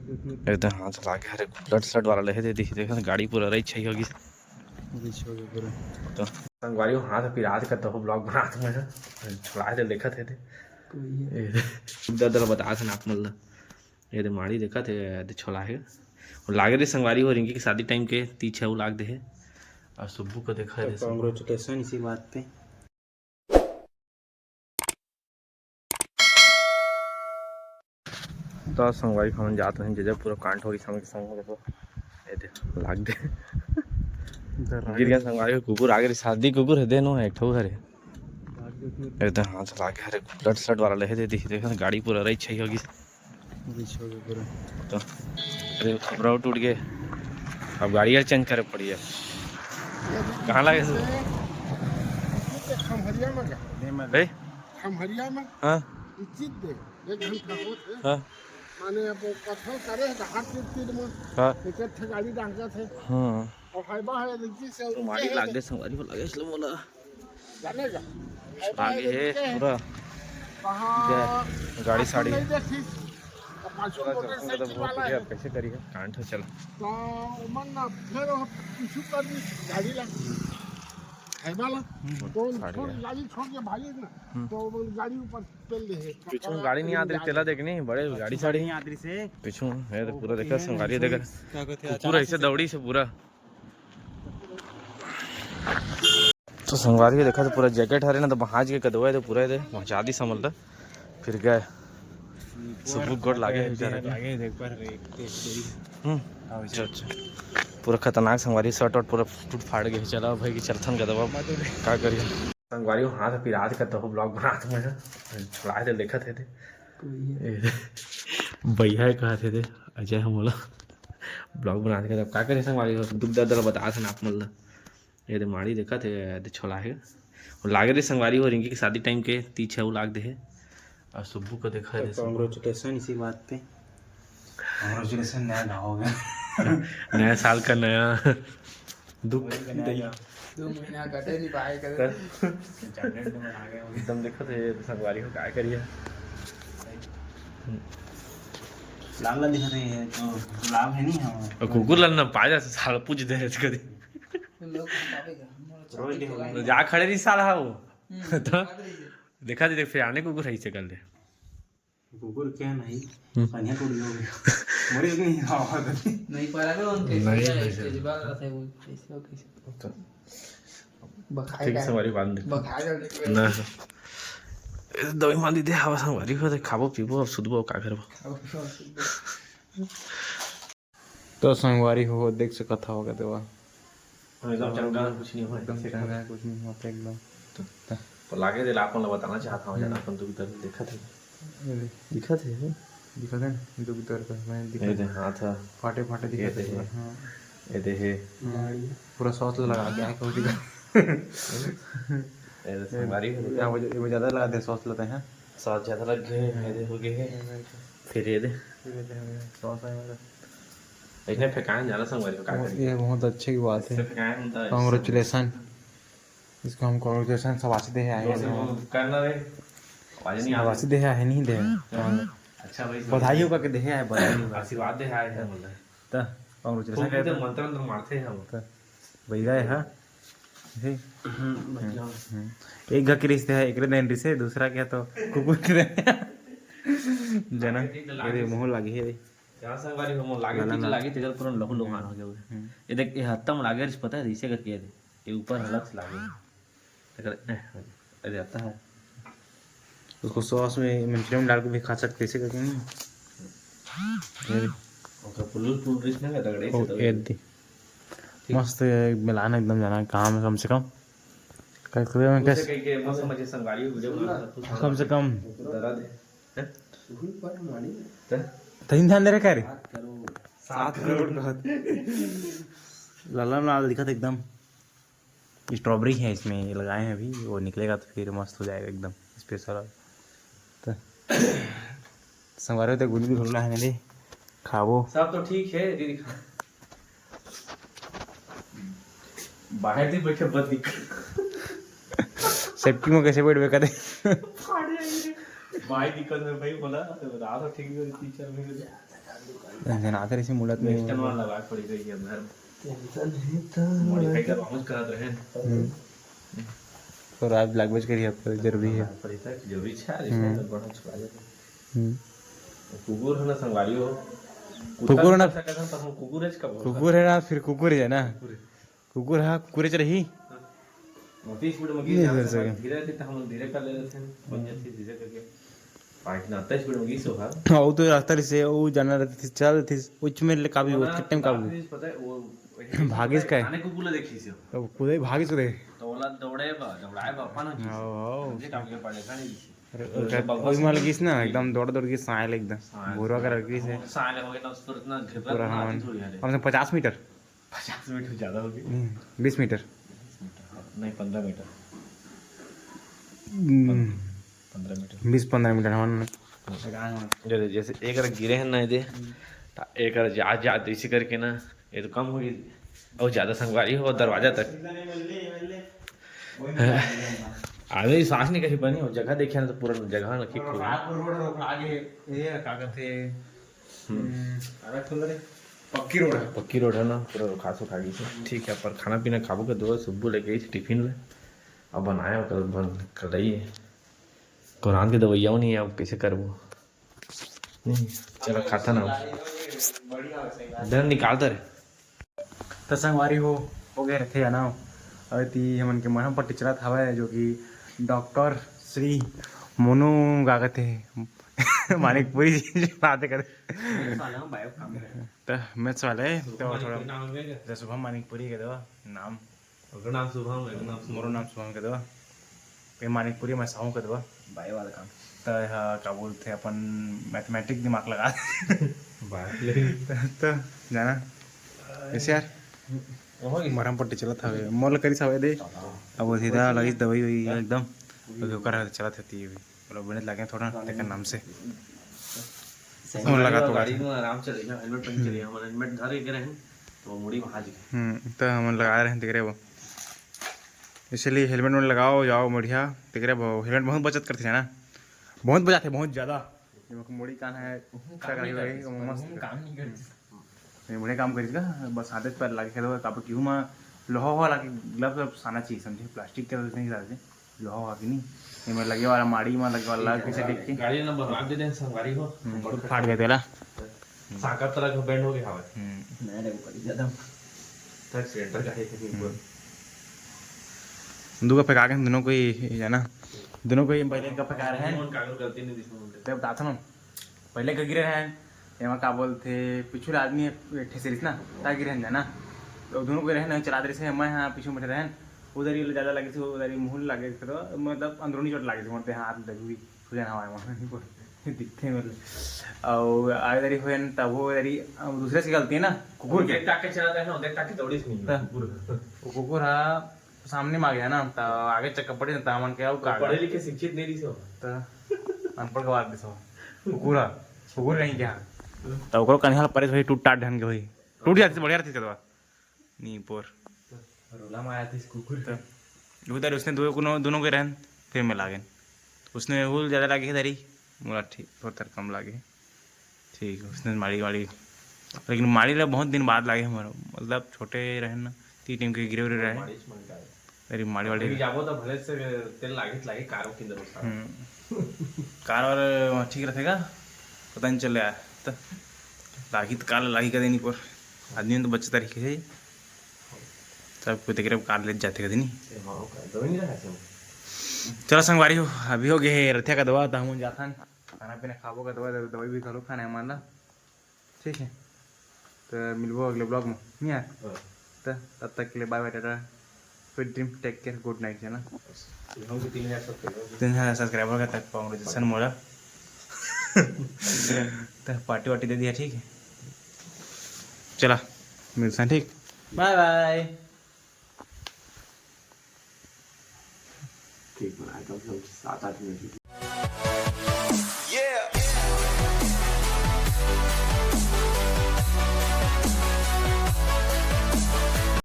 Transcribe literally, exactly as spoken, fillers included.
एकदम हाथ लागे, अरे ब्लड स्लड वाला लेहे दे, देखी, देखा गाड़ी पूरा रही छई होगी। तो संगवारी हो, हाथ पिरात कर तहो ब्लॉग बनात में छोला दे, देखत हे दे। दे दे बता सन आप मन ला। ये दे माड़ी देखत हे, ये दे छोला हे। और लागे दे संगवारी हो, रिंकी के शादी टाइम के तीज हे, वो लाग दे हे। और सुब्बू को देखा दे, सुब्बू। Congratulations इसी बात पे। तो संगवारी हमन जात हन, जे जब पूरा कांड होगी, संग के संग देखो, ये दे, लाग दे। गिर गया संगवारी, कुकुर आगे, शादी कुकुर हे, दे नो, एक ठो घर हे। एकदम हाथ लागे, अरे ब्लड स्लड वाला लेहे दे, देखी, देखा गाड़ी पूरा रही छई होगी। तो अरे खपरा टूट गए, अब गाड़ी यार चेंज करे पड़ी है। कहाँ लागे से? खमहरिया में का? ए? खमहरिया में? हाँ। इज्जत दे, एक घंटा होत है। हाँ। माने अब वो कथल करे है, हाथ पीट पीट में। हाँ। एक एक ठे गाड़ी डांगत है। हाँ। और हाईवा है, रिंकी से तो माड़ी लाग दे, संगवारी हो लागे, इसलिए बोला। जाने का? आगे है पूरा। कहाँ? गा-, गाड़ी साड़ी। नहीं देखी। तो पाछू पूरा मोटरसाइकिल चल, पूरा वाला है। अब कैसे करी है? कांड हो चला। तो मन ना, फिर वो पीछू कर दी गाड़ी ला। हाईवा ला। हम्म, तो साड़ी छोड़, है। गाड़ी छोड़ के भागी ना। हम्म। तो वो गाड़ी ऊपर पेल दे है। पीछू में गाड़ी नहीं आत रही, तेला देख नहीं, बड़े गाड़ी साड़ी नहीं आत रही से। पीछू है तो पूरा देखा, संगवारी देखा। क्या कहते हैं, कुकुर अचानक ऐसे से दौड़ी से पूरा। तो संगवारी देखा तो पूरा जैकेट हरे ना, तो बहाज के कदवा है, तो पूरा दे पहुंचा दी समझ ला। फिर गए। सुबह गोड़ लागे है बेचारा के। लागे है, देख पर रे, एक तेरी। हम्म। हाँ, अच्छा, अच्छा। पूरा खतरनाक संगवारी, शर्ट वर्ट पूरा टूट फाड़ गए। चला भाई कि चलथन कदवा, का करिए। संगवारी हो, हाथ पिरात कर तहो ब्लॉग बनात में छोड़ा दे, देखत हे दे। भैया कहा थे दे, अजय हम बोला ब्लॉग बनात कर, अब का करे संगवारी हो, दुख दर्द ला बता सन आप मन ला। ये दे माड़ी देखत हे, ये दे छोला हे। और लागे रे संगवारी हो, रिंकी के शादी टाइम के तीज हे, वो लाग दे हे। और सुब्बू को देखा है, तो congratulations इसी बात पे। Congratulations, नया गाँव हो गया। नया साल का नया दुख। वही का नया गाँव। दो महीना कटे नहीं पाए कदे। चॉकलेट तो बना गए होंगे। एकदम देखो तो ये संगवारी हो, काय करिए। लाल लाल दिखत है ये, तो लाल है नहीं हम। और कुकुर लाल ना पा जा, साला पूछ दे है कदी। लोग बतावे का, हम लोग रोज दे हो गए। जा खड़े नहीं साला वो। हम्म, तो बात रही है। देखा दे, फिर आने कुकुर है इसे कर ले। कुकुर क्या नहीं, हम्म। कन्या टूट गया होगा। मरीज नहीं, हाँ, हाँ, नहीं। नहीं, पर अगर उनके नहीं, ऐसे नहीं। जज्बा रहता है, वो कैसे हो, कैसे हो? तो बखाए ठीक का, संगवारी बांध दे। बखाए का देख ना। ए, दवाई मान दी दे, हवा संगवारी हो, दे, खाबो, पीबो, अब सुतबो, का करबो? खाबो, पीबो, सुतबो। तो संगवारी हो, देख सकत हव का देवा। एकदम चंगा, कुछ नहीं होय। एकदम चंगा, कुछ नहीं होत एकदम। तो, तो लागे दे ला, आप मन ला बताना चाहत हव, हम्म। अपन दुख दर्द देखत हे। अरे। दिखत हे, हे? दिखत हे ना? दुख दर्द हे, मैं ये दिखत दे हे। हाथ ह। फाटे, फाटे ये दिखत दे हे। हे। हाँ। ये दे हे। हाँ, पूरा सॉस लगा के आके हो दिखा। ये दे संगवारी हो। ये वो, ये वो ज्यादा लगा दे सॉस लगा हे। सॉस ज्यादा लग गए, ये दे हो गए हे। ये दे। फिर ये दे। फिर ये दे, ये दे। सॉस है मेरा। इसने फेंकाए जाला संगवारी हो, का वो, करी? ये बहुत अच्छे की बात है। इससे फेंकाए नहीं था, इससे congratulations। इसको हम congratulations शाबाशी दे आए हैं। वो करना रे, आवाज नहीं आ रही। शाबाशी दे आए, नहीं दे। हाँ। अच्छा भाई, बधाई हो करके दे आए, बधाई हो। आशीर्वाद दे आए हैं, बोल रहे। तो congratulations फूल के कहते तो हैं। मंत्र अंतर मारते हैं हम। तो वही गए, हाँ। हे। हम्म, बच जाओ। हम्म। एक घर के रिश्ते है, एक दिन रिश्ते, दूसरा क्या तो कुकुर के जना। ये मुंह लगी है रे। जहाँ संगवारी हो, मोर लागे, ना, ना, तीत ना। लागे, तेकर पूरा लहू लुहान हो गया। हम्म। ये देख, ये हत्ता में लागे, पता है, इसे करके ये दे। ये ऊपर हलक से लागे। तेकर, ए, अरे आता है। उसको सॉस में, मंचूरियन में डाल के भी खा सकते, इसे करके नहीं। ये ओकर पुलुल पुलुल रिस ना, तगड़े से ओ, तगड़े। ये दी। ठीक। मस्त मिलान एकदम जाना, कहाँ में कम से कम? कम से कम। कम से कम। दर्द है। हैं? तहीं ध्यान दे रहे का रे? सात करोड़। सात करोड़ का। लाल लाल दिखत एकदम। स्ट्रॉबेरी है इसमें, ये लगाए हैं अभी, वो निकलेगा तो फिर मस्त हो जाएगा एकदम स्पेशल। तो संगवारी हो, गुलगुल घुलना है मेरे, खाबो। सब तो ठीक है दीदी, खा। बाहर नहीं बैठे, बस दिक्कत। सेफ्टी में कैसे बैठबे करे? फाड़ जाएंगे। भाई दिक्कत है भाई, बोला, रात हो ठीक है, तीन चार महीने। जनाते रहिसे मुड़त में। वेस्टर्न वाला लगा पड़ी रही है घर। टेंशन है तो मॉडिफाई करवाऊं करत रहे। हम्म। तो रात लगबेच करिए, अब तो जरूरी है। पड़ी था, जरूरी है, हम्म। इसमें तो बड़ा छुपा जाता है। हम्म। कुकुर है ना संगवारी हो। कुत्ता कुकुर ना। कर सकत हन, पर हम कुकुर है, कब कुकुर है ना, फिर कुकुर है ना। कुकुर है। कुकुर हा, कुकुरे च रही। हाँ। तीस मिनट में नहीं गिर कर सके। धीरे रहते तो हम धीरे कर ले रहे थे, बन जाती धीरे करके। पाँच ना, तीस मिनट में गिर सो हा। हाँ, वो तो रास्ता से, वो जाना रहती थी, चल रही थी, उच में ले काबू, वो ना, उच टाइम काबू। रात में पता है, वो भागिस का है? खाने को बोला देखी से। तो कूदे भागिस को दे। तो ओला दौड़े बा, दौड़ाए बा, अपन हो चीज। हाँ, हाँ। मुझे काम के परेशानी दी। अरे, तो ओकर, सब ओई माल गिस ना, एकदम दौड़ दौड़ के सायल एकदम। सायल, भूरा सायल। कलर गिस है। हम सायल हो गए ना, उस पर इतना घबरा पूरा ना हवन। आती थोड़ी है। कम से कम पचास मीटर। पचास मीटर ज्यादा हो गई। हम्म, बीस मीटर। बीस मीटर, हाँ, नहीं, पन्द्रह मीटर। हम्म। पन्द्रह मीटर। बीस पन्द्रह मीटर हवन। जैसे, जैसे एक बार गिरे हैं ना दे, तो एक बार जा, जा, तो इसी करके ना, ये तो कम हो गई। और ज्यादा संगवारी हो दरवाजा तक। आदमी सांस नहीं कहीं बनी हो, जगह देखे ना तो पूरा जगह ना ठीक हो गई। रोड रोड आगे, ये का कहते हैं? हम्म। हम्म, अरे खुल रे। पक्की रोड है। पक्की रोड है ना, पूरा रुखा सुखा गई से। ठीक है, पर खाना पीना खाबो के दो, सुब्बू लेके आई टिफिन में। अब बनाए ओकर बन कढ़ाई है। कोरान के दवाइयाँ नहीं है, अब कैसे करबो? नहीं, चला खाता ना। डर निकालता रे। त संगवारी हो, हो गए रथे अनाव। अउ एती हमन के मरहम पट्टी चलत हवय, जो कि डॉक्टर श्री मोनू का कथे, मानिकपुरी जी बात करे। त मैथ्स वाले, त थोड़ा, जैसे शुभम मानिकपुरी के दवा नाम। ओकर नाम शुभम, एकर नाम मोरो नाम शुभम के दवा। ये मानिकपुरी में साहू के दवा। बाई वाला काम। त ह का बोलथे, अपन मैथमेटिक दिमाग लगा। बात ले। त, त जाना। कैसे यार? ओहो, इस मरहम पट्टी चलत हवे। मोल करिस हवे दे। अब वो सीधा लगिस दवाई वही एकदम। अभी ओकर चलत हती अभी। मतलब, बने लागे थोड़ा, तेकर नाम से। सही हमन लगा तो गाड़ी में आराम से रहिना, हेलमेट पहन के रहिना, हमन हेलमेट धर के रहे हैं, तो मुड़ी वहाँ जी। हम्म, तो हमन लगा रहे हैं, तेकरे वो। इसलिए हेलमेट में लगाओ, जाओ बढ़िया, तेकरे वो हेलमेट बहुत बचत करते हैं ना, बहुत बजाते, बहुत ज़्यादा। जब मुड़ी कान है, बहुत खड़ा कान नहीं करके करते, वो मस्त बहुत काम नहीं करते। ये बड़े काम करिस का, बस हाथे पैर लागे खेलबो, काबर कि उमा लोहा वाला के ग्लव्स व्लव्स आना चाहिए, समझे? प्लास्टिक के वजह से नहीं डालते, लोहा वाला के नहीं। ये में लगे वाला माड़ी में लगे वाला ठीक है, कैसे देख के गाड़ी नंबर राख दे दें, संगवारी हो। हम्म, खुद फाट गए तेला। साकर तरह का बेंड हो गया हवा। हम्म। नया टाइप का ज्यादा। तक सिलेंडर का है कहीं ऊपर। हम्म। दू का फेंका के दोनों को ही जाना, दोनों को ही पहले का फेंका रहे हैं। उनका अगर गलती नहीं दिखा उनके। तब बता था ना। पहले का गिरे रहन, एमा का बोलथे, पीछू ले आदमी एक ठे सिरिस ना, ता गिरे रहन जाना। तो दोनों गिरे रहन, चला दे रहिस हे, मैं हाँ पीछू में बैठे रहन, उधर ही ज्यादा लगे थे, उधर ही मुंह लगे थे, तो मतलब अंदरूनी चोट लगे थे, मोर ते हाथ लगी हुई, खुले ना हवाए में, दिखते मतलब। और आ इधर ही हुए न, तब वो इधर ही, अब दूसरे से गलती है ना, कुकुर के। देख ताके चला था ना, देख ताके दौड़ीस नहीं, हाँ। कुकुर। वो कुकुर हा, सामने में आ गया ना, त आगे चक्कर पड़े ना, त हमन के अउ का पढ़े लिखे शिक्षित नहीं रहिस हो। त अनपढ़ गवार दिस हो। कुकुर ह, कुकुर नहीं क्या? त ओकरो कनिहा ल परे होई, टूट टाट ढंग के होई। टूट जाती बढ़िया रहती कदवा। नी पोर। रोला मारा थी कुकुर। त उधर उसने दो कोनो, दोनों के रहन, फिर मिला गए। उसने हुल ज्यादा लागे धरी, मोला ठीक, थोड़ा तर कम लागे। ठीक है, उसने माड़ी वाड़ी, लेकिन माड़ी ला बहुत दिन बाद लागे हमारा, मतलब छोटे रहे ना, ती टीम के गिरे उरे रहे। माड़ी से मन का है। अरे माड़ी वाड़ी अभी जाबो तो भले से तेल लागे, लागे कारो के अंदर उसका। हम्म। कार और ठीक रहते का? पता नहीं चले यार। तो लागी तो कार लागी का देनी पर आदमी तो बचता रही है। सब कोई देख रहे कार ले जाते का देनी। ए, हाँ, ओकर दवाई नहीं रखा है। चलो संगवारी हो, अभी हो गए रथिया का दवा, तो हम जाथन। खाना पीना खाबो का दवा, दवाई भी घलो खाना है मान ला। ठीक है, तो मिलबो अगले ब्लॉग में, नहीं यार? हाँ। तो तब तक के लिए बाय बाय, टाटा, स्वीट ड्रीम, टेक केयर, गुड नाइट, है ना? हम भी तीन हजार सब्सक्राइबर। तीन हजार सब्सक्राइबर का तक कांग्रेचुलेशन मोला। तो पार्टी वार्टी दे दिया, ठीक है? चला, मिलते हैं, ठीक? बाय बाय। ठीक बनाया, कम से कम सात आठ मिनट।